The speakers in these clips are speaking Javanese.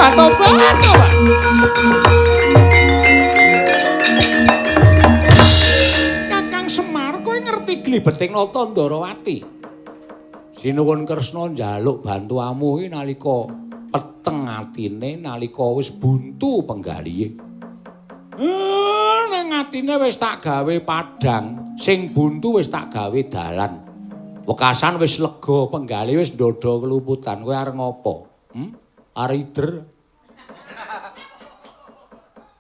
Tobat, tobat, tobat. Kakang Semar, kowe ngerti glibeting Nata Ndarawati? Sinuwun Kresna njaluk bantuamu iki nalika peteng atine, nalika wis buntu penggalihe. Nang atine wis tak gawe padhang, sing buntu wis tak gawe dalan. Wekasan wis lega, penggalih wis ndodho keluputan. Kowe arep ngopo? Arep ider.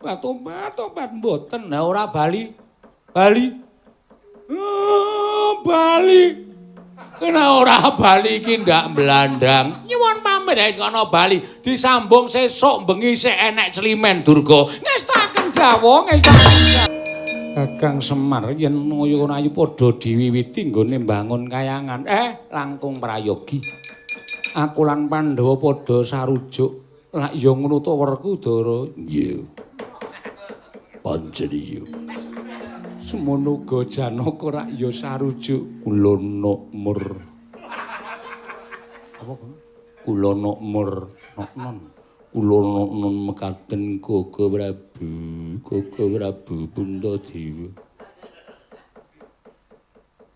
Wah, tobat, tobat mboten. Lah ora bali. Bali. Bali. Kena ora bali iki ndak mblandang. Nyuwun pamit wis kono bali. Disambung sesuk bengi sik enek climen Durga. Ngestaken dawuh, ngestaken. Kakang Semar yen kaya ayu padha diwiwiti nggone mbangun kayangan. Langkung prayogi. Aku lan Pandhawa padha sarujuk. Lak ya ngono to Werkudara? Iya. Pancen iya. Semono uga Janaka rak ya sarujuk. Kula nokmur. Apa kono? Kula nokmur noknon. Kula noknon mekaten Koko Prabu, Koko Prabu Puntadewa.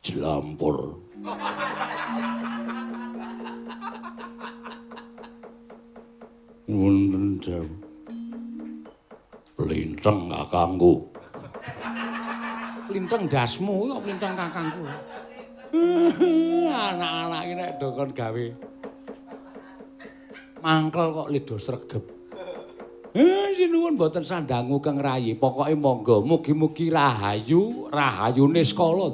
Jlampur. Wonten dawuh. Plinteng kakangku. Plinteng ndasmu kok plinteng kakangku. Anak-anak iki nek do kon gawe mangkel kok lido sregep. Sinuwun mboten sandangu Kang Rayi. Pokoke monggo mugi-mugi rahayu, rahayune skala.